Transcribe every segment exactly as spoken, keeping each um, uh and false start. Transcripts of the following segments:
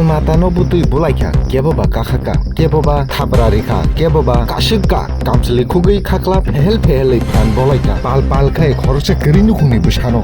Matano butwi bulaikha, keboba kakhakha, keboba thapra rikha, keboba kasukha, kamchwlwi khugwi khakla phehel phehelwi phan bolaikha, pal pal khai khoroksa kwrwi nukhungni bwsano.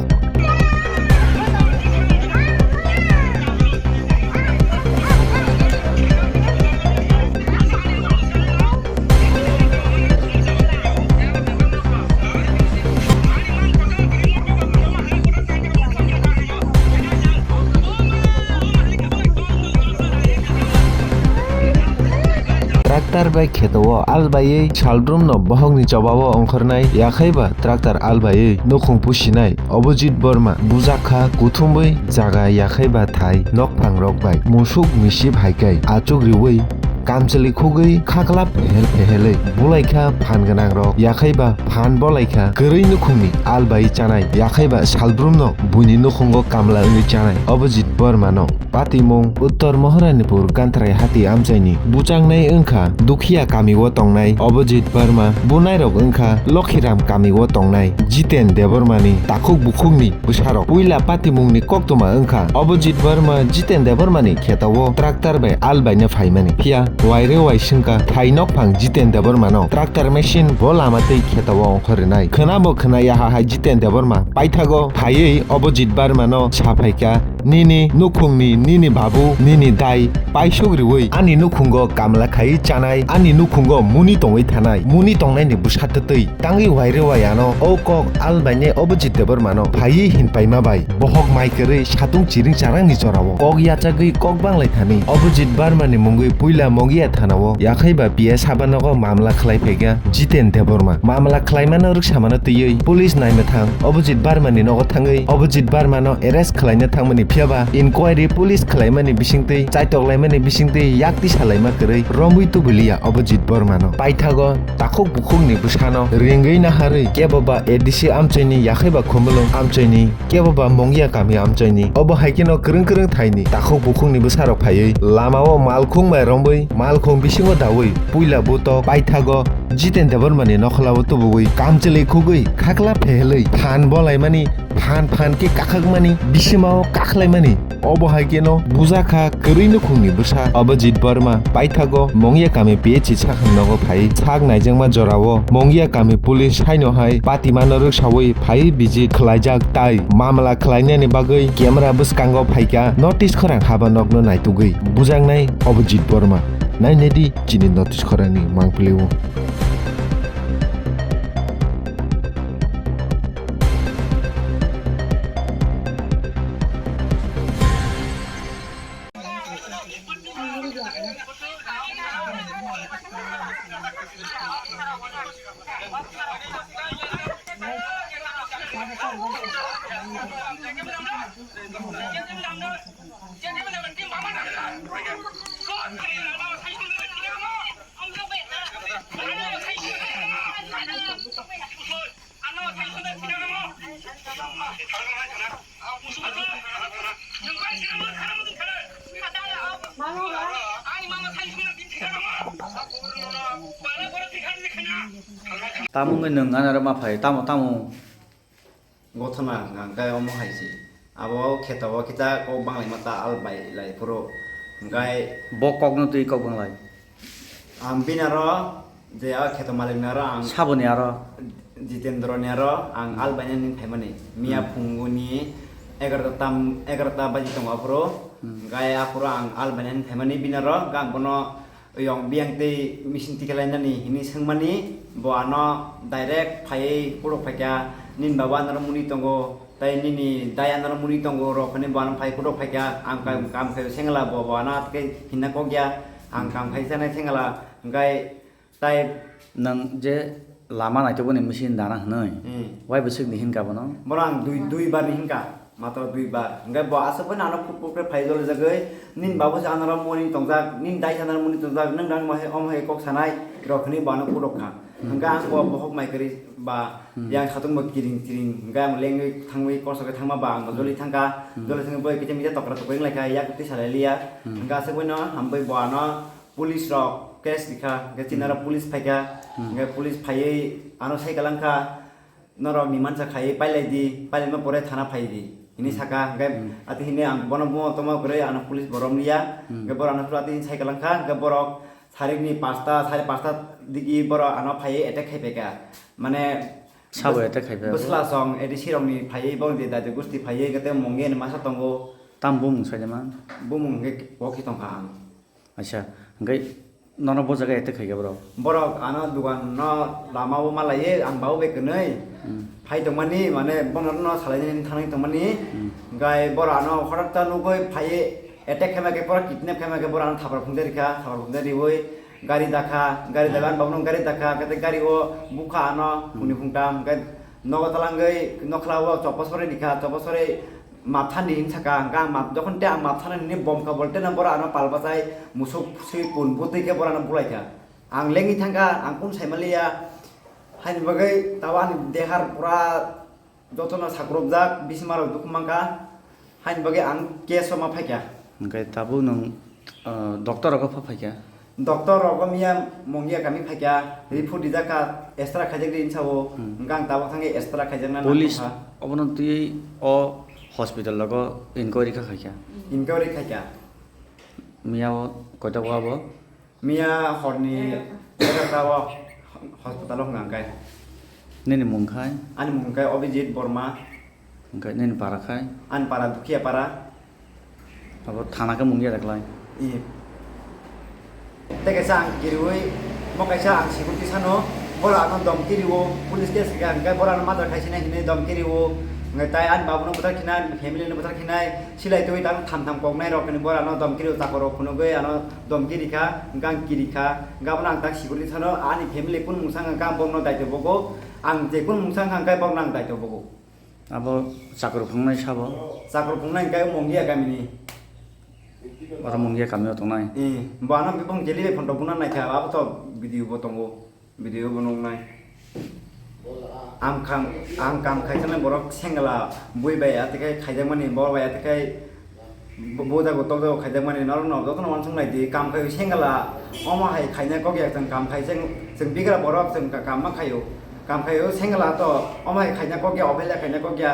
Tractor bai kheto o al baiwi salbrumno bohokni chobao ongkhornai, yakhaiba tractor al baiwi nukhung pusinai Abhijit Barma bujakha kuthumwi jaga yakhaiba thai nokphangrok bai musuk misip haikai achuk riwi kamchwlwi khugwi khakla phehel phehelwi bulaikha phan gwnangrok, yakhaiba phan bolaikha kwrwi nukhungni al bai chanai, yakhaiba salbrumno buini nukhungo kamla wngwi chanai Abhijit Barmano. Patimung Uttor Maharanipur Gantrai Hati amchaini buchangnai wngkha Dukhiya kamio tongnai Abhijit Barma, bunairok wngkha Lokhiram kamio tongnai Jiten Debbarmani takhuk bukhukni bwsarok. Puila patimungni koktwma wngkha Abhijit Barma Jiten Debbarmani khetao tractor bai al baina phaimani. Phiya waire waisingkha thai nokphang Jiten Debbarmano tractor machine bo lama tei khetao ongkhornai. Khwnabo khwna yaha hai Jiten Debbarma paithago phaiwi Abhijit Barmano saphaikha, "Nini nukhungni, nini babu, nini dai paisuk riwi ani nukhungo kamla khaiwi chanai, ani nukhungo muni tongwi thanai, muni tongnaini bwsa twtwi." Tangwi waire wai ano o kok al bainai Abhijit Debbarmano phaiwi hinpaima bai bohok mai kwrwi satung chiring charangni jorao kok yachagwi kok banglai thani Abhijit Barmani mungwi puila Mongia thanao yakhaiba P S haba nogo mamla khlai phaikha Jiten Debbarma. Mamla khlaimano rwksamano twiwi police naima thang Abhijit Barmani nogo thangwi Abhijit Barmano arrest khlaina thangmani, phiyaba inquiry police khlaimani bisingtwi, chaitoklaimani bisingtwi yak tisalaima kwrwi romwi tubuliya Abhijit Barmano. Paithago takhuk bukhukni bwsano ringwi naharwi keboba A D C amchaini yakhaiba Khumulwng amchaini, keboba Mongia kami amchaini. Obo hai kheno kwrwng kwrwng thaini takhuk bukhukni bwsarok phaiwi lamao malkhung bai romwi malkhung bisingo dawi puila butok paithago Jiten Debbarmani nokholao tubuwi kamchwlwi khugwi khakla phehelwi phan bolaimani, phan phan khe kakhakmani, bisimao kakhlaimani. Obo hai kheno bujakha kwrwi nukhungni bwsa Abhijit Barma paithago Mongia kami P H C sakhang nogo phai sak naijakma jorao Mongia kami police haino hai patimano rwksawi phai visit khlaijak tai mamla khlainani bagwi camera bwskango phaikha notice khorang haba nokno naitugwi bujaknai Abhijit Barma. Nainedi chini notice khorangni mangpili o. Tamo wngwi nwng anaro ma phai, tamo, tamo? Gothona hwnka hwnkhe omo hai se. Abo kheto o kisa kok banglaima ta al bai lai phuru. Hwnkhe bo kokno twi kok banglai. Ang bini aro je a kheto malik ni aro ang saboni aro Jitendra ni aro ang al bainani phaimani. Miya Hmm. phunguni egarota tam, egarota baji tongo aphuru. Hmm. Hwnkhe aphuru ang al bainani phaimani bini aro hwnkhe ang bono Oyong biyang tei machine tikhlainani hwnwi swngmani, bo ano direct phaiwi kutok phaikha, "Nini baba anoro muni tongo, tei nini dai anoro muni tongo," rok hwnwi bo ano phai kutok phaikha. Ang kam, Hmm. kam khai sengla bo, bo ano atwkhe hinna kokya, ang kam khai sanai sengla, hwnkhe tai Nwng je lama naitugmani machine dana hwnwi, Hmm. wai bwswkni hinka bono? Bono ang dui, dui bar ni hinka. Matro dui bar. Hwnkhe bo aswk phano ano phuk phuk khe phai jolijagwi, "Nini babu se anoro muni tongjak, nini dai se anoro muni tongjak, nwng nang omo hai kok sanai," rok hwnwi bo ano kutok kha. Hmm. Hwnkhe ang bo bohok mai kwrwi ba Hmm. yang satung bo kiring kiring, hwnkhe ang lengwi thangwi kosto khe thangma ba ang bo Hmm. joli thangkha, Hmm. joli thangwi bo kisa misa tokra tokra wng lai kha, yak twi salai liya. Hmm. Hwnkhe aswk phano hambai bo ano police rok case rikha, hwnkhe chini oro Hmm. police phaikha, Hmm. hwnkhe police phaiwi ano sai kwlangkha, "Norok ni mansa khai pailai di, pailaima pore thana phai di." Hini saka, hingke ati hini ang bono bumo tongma kwrwi, ano police bo romliya. Hingke borok ano phuru ati hini cycle wngkha, hingke borok sarikni pasta, sare pasta digi borok ano phaiwi attack khai phaikha. Mane sabo attack khai phaikha. Bwsla song, A D C rokni phaiwi, bongni dai dai gusti phaiwi, hingke tei mungwi ani masa tongo. Tam bumung saida man? Bumung hingke bo khe tongkha ang. Acha, hingke nono bo jaga attack khaikha borok? Borok ano dogan no lama o malaiye, ang babu bai kwnwi phai tongmani, mane bono no salaini thangwi tongmani. Hingke borok ano horak ta nugwi phaiye attack khaima khe, borok kidnap khaima khe borok ano thapar phungde rikha, thapar phungde riwi gari dakha, gari dakha, ang babu no gari dakha, kete gari o bukha ano phungni phungtam, hingke nogo talangwi nokla o chopos sore rikha, chopos sore map thani hin saka, hingke ang map, jokhon te ang map thani hini bom kabol te no borok ano pal bachai musuk sui pun butwi khe borok ano bulai kha. Ang lengwi thangkha, ang kunu saimaliya, haini bagwi tabo ani dehar pura jotono sakrupjak, bisima rok dukhu mankha, haini bagwi ang case o ma phaikha. Hingke tabuk nwng, ah, doctor rogo pha phaikha? Doctor rogo miya Mongia kami phaikha, report rijak kha, extra khaijak di hinsa o, hingke ang tabuk thangwi extra khaijakna nang tongkha. Police obono twiwi o hospital rogo inquiry kha khaikha? Inquiry khaikha. Miya o koita wa bo? Miya horni egarta o hospital o hwnka hwnkhe. Nini mung khai? Ani mung khai Abhijit Borma. Hwnkhe nini para khai? Ani para Dukhiya para. Abo thana khe mung ya daklai? Ih. Tei kaisa ang kiriwi, mo kaisa ang security sano, boro ano dom kiriwo, police case kha hwnkhe boro ano murder khaisina hinwi dom kiriwo. Hwnkhe tai ani babuno buthar khinai, ani family no buthar khinai, silai twi tang tham tham koknai rok hinwi boro ano dom kiriwo, chakor rok phunugwi ano dom kiri kha, hwnkhe ang kiri kha, hwnkhe abono ang tak security sano, ani family kunu mungsa wngkha hwnkhe ang bono daito bogo, ang je kunu mungsa wngkha hwnkhe bono ang daito bogo. Abo chakor phungnai sabo? Chakor phungnai hwnkhe Mongia kamini. Oro Mongia kamio tongnai? Eh, bo ano bebak jeli bai photo buna naikha, abo to video bo tongo. Video bo nuknai. Ang kam, ang kam khaijaknai borok sengla bui bai atekhai khaijakmani, bor bai atekhai bo-, bojago tokjago khaijakmani, norokno jotono uansuk nai di, kam khaio sengla, omo hai khaina kok ya, chwng kam khai chwng, chwng bigra borok chwng ka-, kam ma khaio, kam khaio sengla to, omo hai khaina kok ya, ophel ya khaina kok ya,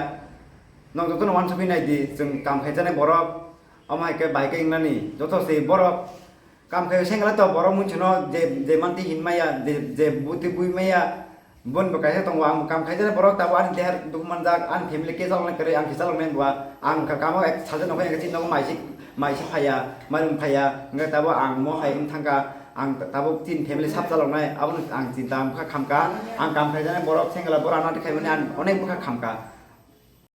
norok jotono uansukwi nai di, chwng kam khaijaknai borok, omo hai khe bai khe wngnani, joto se borok, Kam khaio sengla to borok munchino je, je manti hin maya, je, je buti bui maya, bon bo kaisa tongo, ang bo kam khaijani borok tabo ani deher dukhu manjak, ani family khe chaloknai kwrwi, ang khe chaloknai bua, ang kha kamo ek sajak nokha ek chin nogo maisi, maisi phaiya, mairum phaiya, hwnkhe tabo ang mo hai wng thangkha, ang tabo chini family sab chaloknai, abono ang chinta bwkha khamkha, ang kam khaijani borok sengla borok ano khaimani ang onek bwkha khamkha.